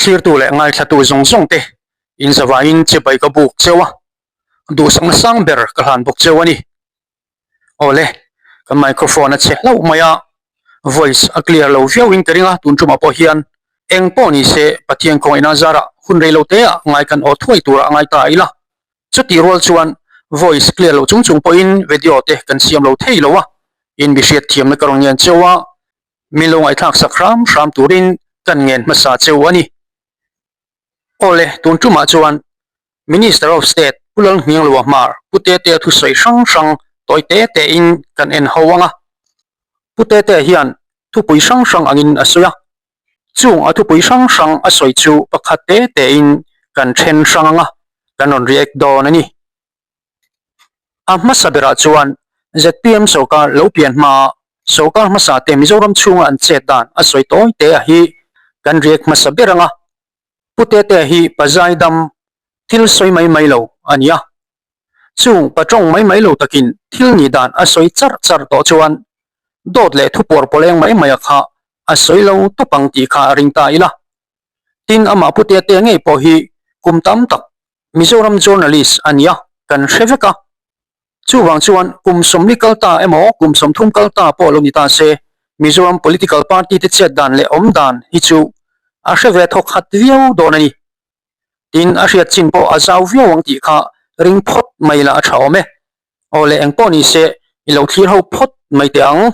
Thlirtu leh ngaithlatu zawng zawng te in zavaiin chibai ka buk cheu a, duhsakna sang ber ka hlan bawk cheu a ni. Awle, kan microphone a chhe hlauh mai a, voice a clear lo viau in ka ring a, tun tumah pawh hian eng pawh ni se Pathian khawngaihna zarah hun rei lo te ah ngai kan aw thuai turah ngai ta ila. Chutih rual chuan voice clear lo chung chung pawhin video te kan siam lo thei lo a, in mi hriat thiamna ka rawn ngen cheu a, min lo ngaihthlak sak hram hram turin kan ngen hmasa cheu a ni. Awle, tun tumah chuan Minister of State Pu Lalhnianglua Hmar Pu Tetea thusawi hrang hrang tawi te tein kan en ho ang a. Pu Tetea hian thupui hrang hrang angin a sawi a, chung a thupui hrang hrang a sawi chu pakhat te tein kan then hrang ang a, kan rawn react dawn a ni. A hmasa berah chuan zpm sorkar lo pian hmaa sorkar hmasa te Mizoram chhunga an chet dan a sawi tawi te a hi kan react hmasa ber ang a. Pu Tetea hi pa zaidam thil sawi mai mai lo a ni a. Chung pa tawng mai mai lo takin thil nih dan a sawi char char tawh chuan dawt leh thupuar pawleng mai mai a kha a sawi lo tawp ang tih kha a ring ta ila. Tin amah Pu Tetea ngei pawh hi kum tam tak Mizoram journalist a nia kan hre vek a, chuvang chuan kum sawmli kal ta emaw kum 30 kal ta pawh lo ni ta se Mizoram political party te chet dan leh awm dan hi chu a hre ve thawk khat viau dawn a ni. Tin a hriat chin pawh a zau viau ang tih kha ring phawt mai la a tha awm e. Aw le engpawh ni se i lo thlir ho phawt mai teh ang.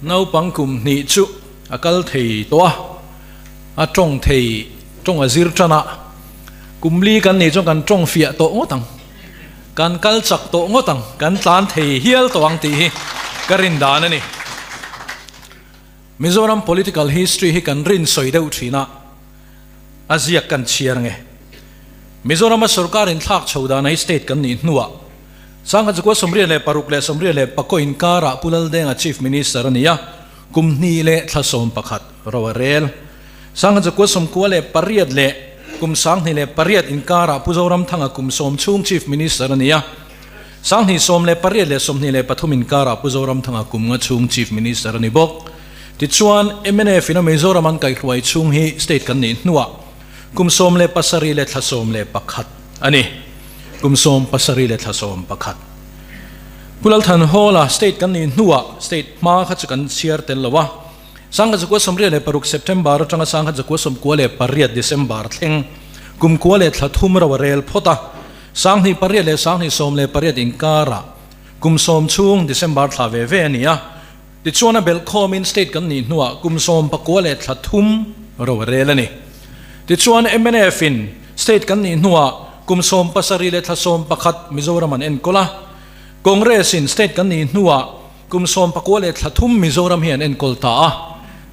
Naupang kum hnih chu a kal thei tawh a, a tawng thei tawng a zir tan a, kum li kan nih chuan kan tawng fiah tawh ngawt ang, kan kal chak tawh ngawt ang, kan tlan thei hial tawh ang tih hi ka rin dan a ni. Mizoram political history hi kan rin sawi deuh thin a, a ziak kan chhiar nge. Mizorama sorkar inthlak chho dana hi state kan nih hnuah Sangha Chukua 36 leh 34 inkarah Pu Laldenga Chief Minister a ni a, kum hnih leh thla 11 ro a rel. Sangha Chukua 98 leh kum 2008 inkarah Pu Zoramthanga kum 10 chhung Chief Minister a ni a, 2018 leh 23 inkarah Pu Zoramthanga kum nga chhung Chief Minister a ni bawk. Tichuan, mnf in a Mizoram an kaihhruai chhung hi state kan nih hnuah kum 17 leh thla 11 a ni. Kum 17 leh thla 11. Pu Lalthan Hall-a state kan nih hnuah state hma kha chu kan chhiar tel lo a. 1986 September atanga 1998 December thleng kum kua leh thla thum ro a rel phawt a. 2008 leh 2018 inkarah kum 10 chhung December thla ve ve a ni a. Tichuan a belh khawmin state kan nih hnuah kum 19 leh thla thum ro a rel a ni. Tichuan mnf in state kan nih hnuah kum 17 leh thla 11 Mizoram an enkawl a. Congress in state kan nih hnuah kum 19 leh thla thum Mizoram hi an enkawl ta a.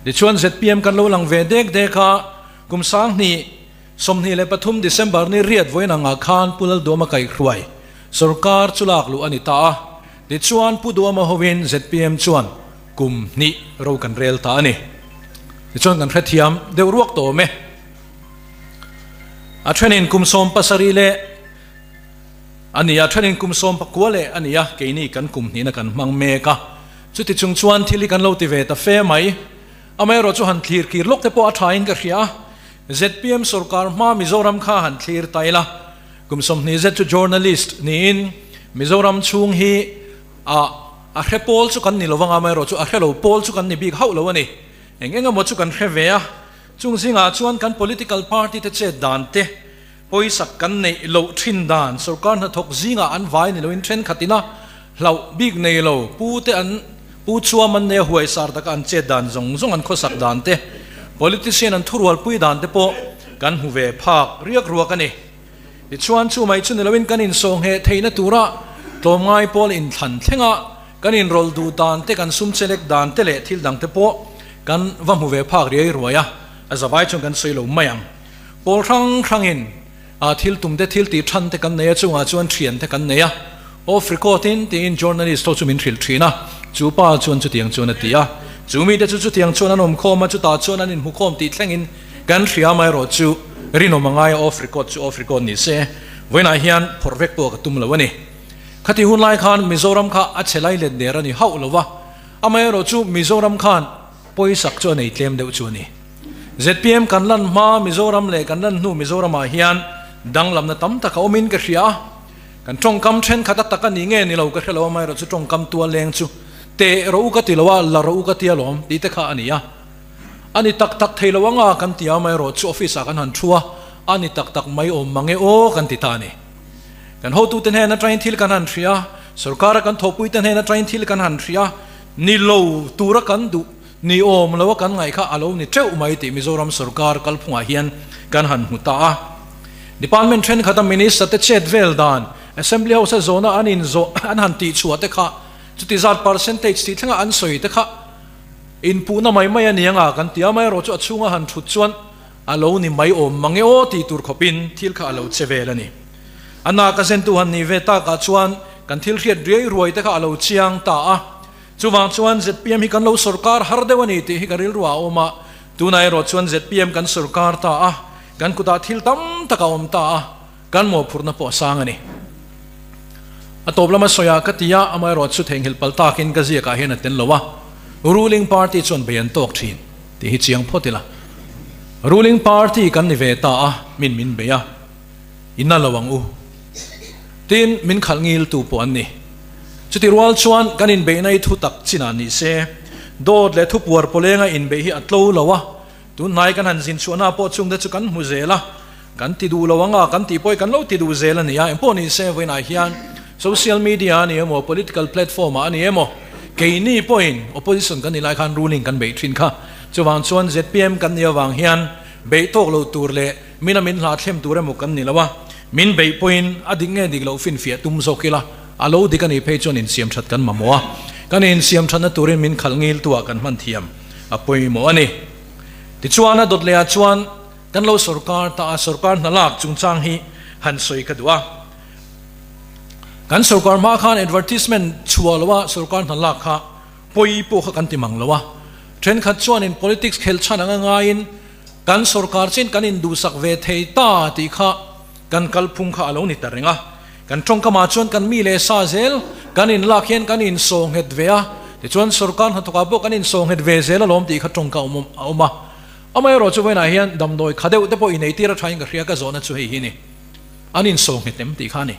Tichuan zpm kan lo lang ve dek dek a, kum 2023 December ni riat vawiin angah khan Pu Lalduama kaihhruai sorkar chu lak luh a ni ta a. Tichuan Pu Duama hovin zpm chuan kum hnih ro kan rel ta a ni. Tichuan kan hrethiam deuh ruak tawh awm e. A thenin kum 17 leh a ni a, thenin kum 19 leh a ni a, keini kan kum hnihna kan hmang mek a. Chuti chung chuan thil hi kan lo ti ve ta fe mai. Amaherawh chu han thlir kir lawk te pawh a thain ka hria a. Zpm sorkar hma Mizoram kha han thlir ta ila. Kum 20 zet chu journalist niin Mizoram chhung hi a a hre pawl chu kan ni lo vang a, amaherawh chu a hre lo pawl chu kan ni bik hauh lo a ni. Eng eng emaw chu kan hre ve a, chung zingah chuan kan political party te chet dan te, pawisak kan neih loh thin dan, sorkar hnathawk zingah an vai ni loin thenkhatin a hlauh bik nei lo, pu te an pu chuam an nei a huaisar taka an chet dan zawng zawng an khawsak dan te, politician an thurualpui dan te pawh kan hmu ve phak riak ruak a ni. Tichuan chu mai chu ni loin kan insawhngheh theihna tura tlawmngai pawl inthlan thlenga kan inrawlh duh dan te, kan sum chelek dan te leh thil dang te pawh kan va hmu ve phak riai ruai a, a zavai chuan kan sawi lo mai ang. Pawl hrang hrangin thil tum te, thil tih than te kan nei a, chungah chuan thian te kan nei a, off record in tiin journalist ho chu min hrilh thin a, chu pa chuan chutiang chuan a ti a, chu mite chu chutiang chuan an awm khawm a, chutah chuan an inhmu khawm tih thlengin Kan hria mai erawh chu rinawm a ngai a, off record chu off record ni se, vawiinah hian phawrh vek pawh ka tum lo a ni. Khati hun lai khan Mizoram kha a chhe lai let der a ni hauh lo va, amaherawh chu Mizoram khan pawisak chu a nei tlem deuh chu a ni. Zpm kan lan hma Mizoram leh kan lan hnu Mizoramah hian danglamna tam tak a awmin ka hria a. Kan tawngkam thenkhat a tak a ni nge ni lo ka hre lo, amaherawhchu tawngkam tual leng chu teh rawh u ka ti lo a, la rawh u ka ti alawm tih te kha a ni a. A ni tak tak thei lo anga kan ti a, amaherawhchu office ah kan han thu a, a ni tak tak mai awm mange aw kan ti ta a ni. Kan hotute hnen atangin thil kan han hria a, sorkara kan thawhpuite hnen atangin thil kan han hria a, ni lo tura kan duh ni awm lo a kan ngaih kha a lo ni teuh mai tih Mizoram sorkar kalphungah hian kan han hmu ta a. Department thenkhat a Minister te chet vel dan, Assembly House a zawhna an inzawh an han tihchhuah te kha chuti zat percentage tih thlenga an sawi te kha inpuhna mai mai a ni anga kan ti a, amaherawhchu a chhunga han thut chuan A lo ni mai awm mang e aw tih tur khawpin thil kha a lo che vel a ni. A nak a zentu han nih ve takah chuan kan thil hriat riai ruai te kha a lo chiang ta a. Chuvang chuan zpm hi kan lo sawrkar har deuh a ni tih hi ka rilru ah a awm a. Tunah erawh chuan zpm kan sawrkar ta a, kan kutah thil tam tak a awm ta a, kan mawhphurhna pawh a sang a ni. A tawp lama sawiah ka ti a, amaherawh chu theihnghilh palh takin ka ziakah hian a tel lo a, ruling party chuan bei an tawk thin. Tih hi chiang phawt ila. Ruling party kan ni ve ta a, min min bei a, i na lo ang u. Tin, min khalh ngil tu pawh an ni. Chuti rual chuan kan inbeihna hi thu tak chinah ni se, dawt leh thupuar pawlenga inbeih hi a tlo lo a, tun hnai kan han zin chhuahna pawh chungte chu kan hmu zel a, kan ti duh lo ang a, kan tih pawh hi kan lo ti duh zel a ni a, engpawh ni se vawiinah hian social media a ni emaw, political platform ah a ni emaw, keini pawhin opposition kan nih lai khan ruling kan beih thin kha. Chuvang chuan zpm kan nih avang hian beih tawk lo tur leh mina min hla thlem tur emaw kan ni lo a, min beih pawhin a dik nge dik loh finfiah tum zawk ila, a lo dik a nih phei chuan insiam that kan mamawh a, kan insiam thatna turin min khalh ngil tuah kan hman thiam a pawimawh a ni. Tichuan a dawt lehah chuan. Kan lo sorkar ta a, sorkar hna lak chungchang hi han sawi ka duh a. Kan sorkar hma khan advertisement chhuah lo a sorkar hna lak kha pawi pawh kha kan ti mang lo a. Thenkhat chuanin politics khelh chhan anga ngaiin kan sorkar chin kan induhsak ve thei ta tih kha kan kalphung kha a lo ni ta reng a. Kan tawngkamah chuan kan mi leh sa zel kan inlak hian kan insawnghet ve a, tichuan sorkar hnathawkah pawh kan insawnghet ve zel alawm tih kha tawngka a awm a. Amaherawh chu vawiinah hian damdawi kha deuh te pawh inei tir a thain ka hria ka zawhna chu hei hi ni. An insawnghet em tih kha a ni.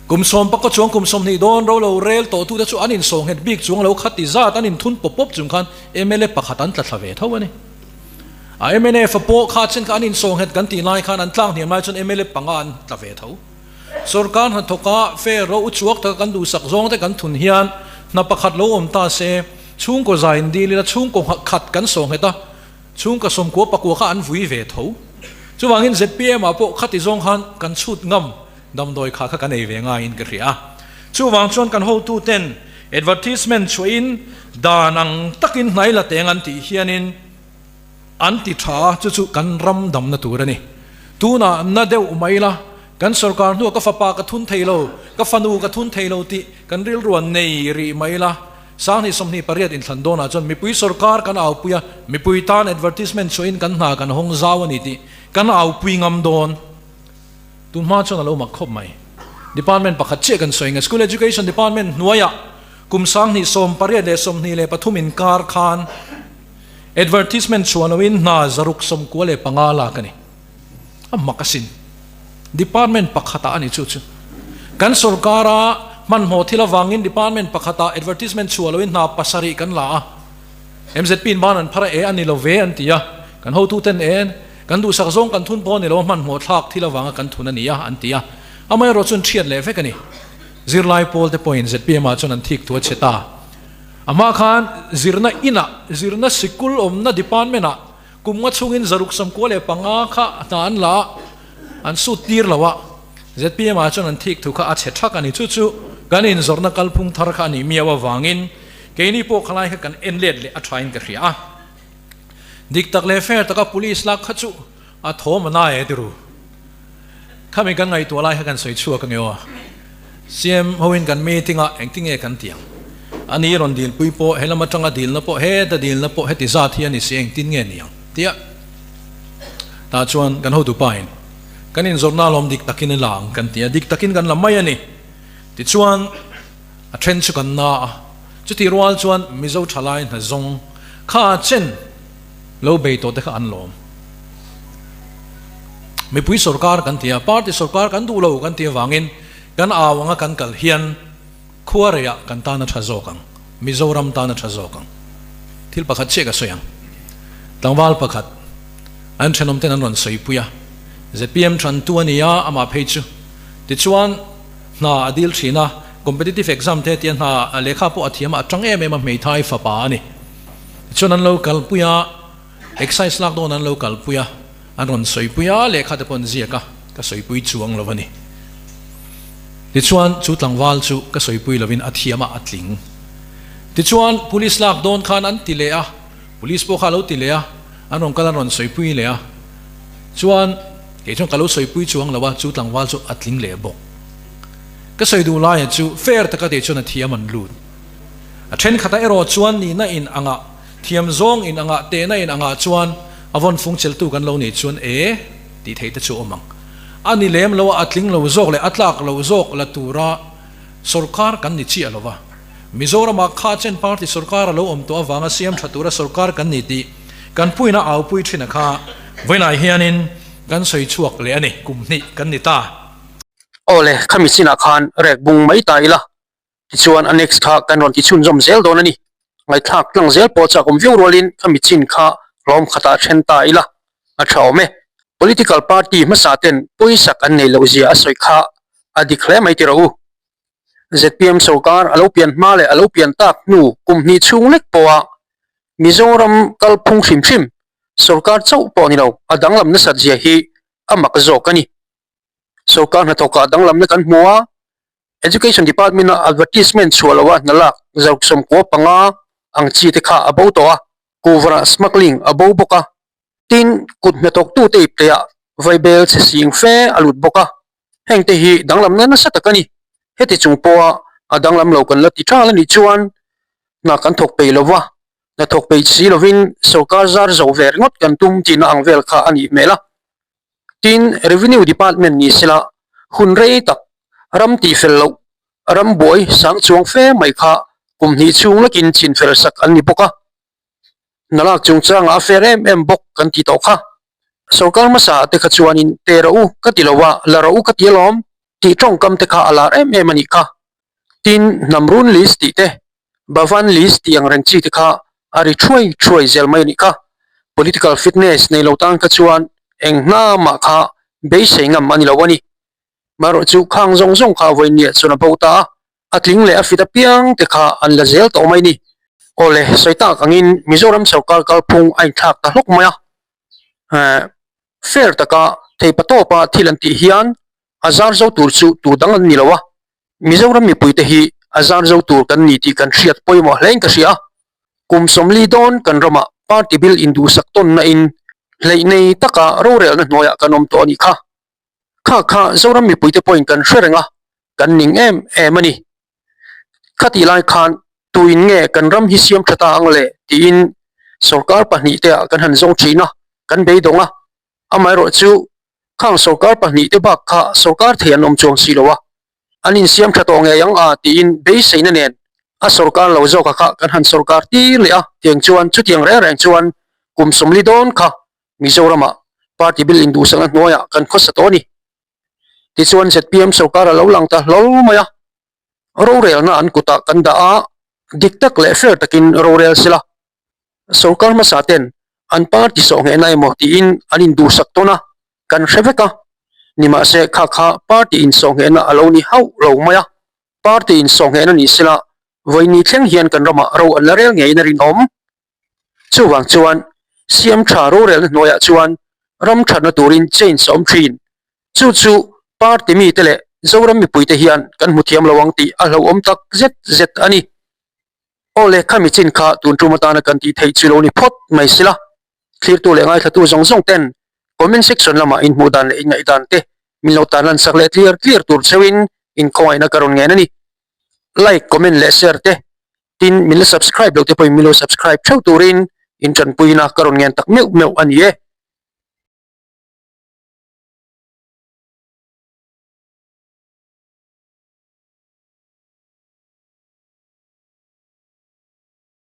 Kum sawm pakua chuang kum 20 dawn ro lo rel tawh tute chu an insawnghet bik chuang lo kha ti zat an inthun pawp pawp chung khan mla pakhat an tla thla ve tho a ni. A mnf a pawh kha chen kha an insawnghet kan tih lai khan an tlak hniam lai chuan mla panga an tla ve tho. Sorkar hnathawka fair ro uchuak taka kan duhsak zawng te kan thun hian hna pakhat lo awm ta se, Chhungkaw zai in dil ila chhungkaw khat kan saw nghet a, chhungkaw sawmkua pakua kha an vui ve tho. Chuvangin zpm ah pawh khati zawng khan kan chhut ngam damdawi kha kha kan ei ve ngaiin ka hria a. Chuvang chuan kan hotu ten advertisement chhuahin dan ang takin hnai la teng an tih hianin an ti tha a, chu chu kan ram damna tur a ni. Tunah na deuh mai la, kan sorkar hnuah ka fapa ka thun thei lo, ka fanu ka thun thei lo tih kan rilruan nei rih mai la, Sanghnih 28 inthlan dawnah chuan mipui sorkar kan aupui a, mipui tan advertisement chhuahin kan hna kan hawng zau a ni tih kan aupui ngam dawn. Tun hma chuan a lo mak khawp mai. Department pakhat chiah kan sawi nge, School Education Department hnuaiah kum sanghnih 18 leh 23 inkar khan advertisement chhuah loin hna zaruk 95 lak a ni. A mak asin. Department pakhatah a ni chu chu. Kan sorkara hmanhmawh thil avangin department pakhatah advertisement chhuah loin hna pasarih kan la a. MZP in ban an phar a, e a ni lo ve an ti a. Kan hotuten e kan duhsak zawng kan thun pawh a ni lo a, hmanhmawh thlak thil avanga kan thun a ni a an ti a. Amaherawh chuan thiat leh vek a ni. Zirlai pawl te pawhin zpm ah chuan an thik thu a chhe ta. Amah khan zirna inah, zirna sikul awmna department ah Kum nga chhungin zaruk 95 kha hna an la a, an sut tir lo a, zpm ah chuan an thik thu kha a chhe thak a ni. Chu chu kan inzawrhna kalphung thar kha a nih miau avangin keini pawh khalai kha kan en let leh a thain ka hria a. Dik tak leh fair taka police lak kha chu a thawm a nai e tiru. Khami kan ngaihtuah lai kha kan sawi chhuak ange aw. CM hoin kan meeting ah engtinge kan ti ang? A ni rawn dilpui pawh he lam atanga dilna pawh heta dilna pawh heti zat hi a ni si engtin nge ni ang? Tia tah chuan kan hotu pa in kan inzawrhna alawm dik takin a la ang kan ti a, dik takin kan la mai a ni. Tichuan a then chu kan na a, chutih rual chuan Mizo thalai hna zawng kha chen. Lo bei tawh te kha an lawm. Mipui sorkar kan ti a, party sorkar kan duh lo kan ti avangin kan au anga kan kal hian khua reiah kan tan a tha zawk ang, Mizoram tan a tha zawk ang. Thil pakhat chiah ka sawi ang. Tlangval pakhat an thenawm ten an rawn sawipui a, zpm tantu a ni a, amah phei chu tichuan hna a dil thin a, competitive exam te tia hna lehkha pawh a thiam a, a tang em em a, hmeithai fapa a ni. Tichuan an lo kalpui a, Excise lak dawn an lo kalpui a, an rawn sawipui a, lehkha te pawh an ziak a, ka sawipui chuang lo a ni. Tichuan chu tlangval chu ka sawipui lovin a thiam a, a tling. Tichuan Police lak dawn khan an ti leh a, Police pawh kha a lo ti leh a, an rawn kal an rawn sawipui leh a. Chuan kei chuan ka lo sawipui chuang lo a, chu tlangval chu a tling leh bawk. Ka sawi duh laia chu fair taka tih chuan a thiam an lut. A thenkhatah erawh chuan nihna in angah, thiam zawng in angah, tehna in angah chuan a vawn fung cheltu kan lo nih chuan e tih theih te chu a awm ang. A ni lem lo a, a tling lo zawk leh a tlak lo zawk la tura sorkar kan ni chiah lo va. Mizoramah kha chen party sorkar a lo awm tawh avanga siam tha tura sorkar kan ni tih kan puina aupui thin a kha vawiinah hianin kan sawi chhuak leh a ni, kum hnih kan ni ta. Aw le, khami chinah khan rek bung mai ta ila. Tichuan a next kha kan rawn ti chhunzawm zel dawn a ni. Ngaihthlak tlang zel pawh chak awm viau rualin khami chin kha hlawm khatah then ta ila a tha awm e. Political party hmasa ten pawisak an nei loh zia a sawi kha a dik hle mai ti rawh u. Zpm sorkar a lo pian hma leh a lo pian tak hnu kum hnih chhung lek pawha Mizoram kalphung hrim hrim sorkar chauh pawh ni lo a danglam nasat zia hi a mak zawk a ni. Sorkar hnathawkah danglamna kan hmu a, Education Department a advertisement chhuah loha hna lak zaruk 95 ang chi te kha a bo tawh a, kuhvarah smuggling a bo bawk a, tin kut hnathawktute ipteah vaibel chhe sing fe a lut bawk a, heng te hi danglamna nasa tak a ni. Heti chung pawha a danglam lo kan la ti tha la nih chuan hna kan thawk peih lova, hna thawk peih si lovin sorkar zar zo ve ringawt kan tum tihna ang vel kha a nih hmel a. Tin, Revenue Department ni sela hun rei tak ram tihfel loh ram buai sang chuang fe mai kha kum hnih chhung lakin chinfel sak an ni bawk a. Hna lak chungchangah a fair em em bawk kan ti tawh kha. Sorkar hmasa te kha chuanin te rawh u ka ti lo a, la rawh u ka ti alawm tih tawngkam te kha a lar em em a nih kha. Tin, hnam run list tih te Bhavan list tih ang reng chi te kha a ri thuai thuai zel mai a nih kha. Political fitness nei lo tan kha chuan eng hna mah kha beisei ngam a ni lo a ni. Marawh chu khang zawng zawng kha vawinia chuan a bo ta a, a tling leh a fit apiang te kha an la zel tawh mai a ni. Awle, sawi tak angin Mizoram sorkar kalphung a inthlak ta hlawk mai a. Fair taka theipatawpa thil an tih hian a zar zo tur chu tu dang an ni lo a, Mizoram mipuite hi a zar zo tur kan ni tih kan hriat pawimawh hlein ka hria a. Kum 40 dawn kan ramah party bil induhsak tawnna in hleih nei taka rorelna hnuaiah kan awm tawh a nih kha. Kha kha Zoram mipuite pawhin kan hre reng a, kan ning em em a ni. Khatih lai khan tuin nge kan ram hi siam tha ta ang le tiin sorkar pahnihte ah kan han zawng thin a, kan beidawng a. Amaherawhchu Khang sorkar pahnihte bak kha sorkar thei an awm chuang si lo a, an insiam tha tawh ngei ang a tiin beiseina nen a sorkar lo zawka kha kan han sorkar tir leh a, tiang chuan chutiang reng reng chuan kum 40 dawn kha Mizoramah party bil induhsakna hnuaiah kan khawsa tawh a ni. Tichuan zpm sorkar a lo lang ta hlawl mai a, rorelna an kutah kan dah a, dik tak leh fair takin rorel sela. Sorkar hmasa ten an party sawh nghehna emaw tiin an induhsak tawn a, kan hre vek a. Nimahse kha kha party insawh nghehna a lo ni hauh lo mai a, party insawh nghehna ni sela vawiini thleng hian kan ramah ro an la rel ngeiin a rinawm. Chuvang chuan siam tha rorelna hnuaiah chuan ram thatna turin change a awm thin. Chu chu party mite leh Zoram mipuite hian kan hmu thiam lo ang tih a hlauhawm tak zet zet a ni. Aw le, khami chin kha tun tum atana kan tih theih chu lo ni phawt mai sila. Thlirtu leh ngaithlatu zawng zawng ten comment section lamah in hmuh dan leh in ngaih dan te min lo tan lan sak leh tliar tliar tur cheuhin in khawngaihna ka rawn ngen a ni. Like, comment leh share te tin min la subscribe loh te pawhin min lo subscribe theuh turin in tanpuina ka rawn ngen tak meuh meuh a ni e.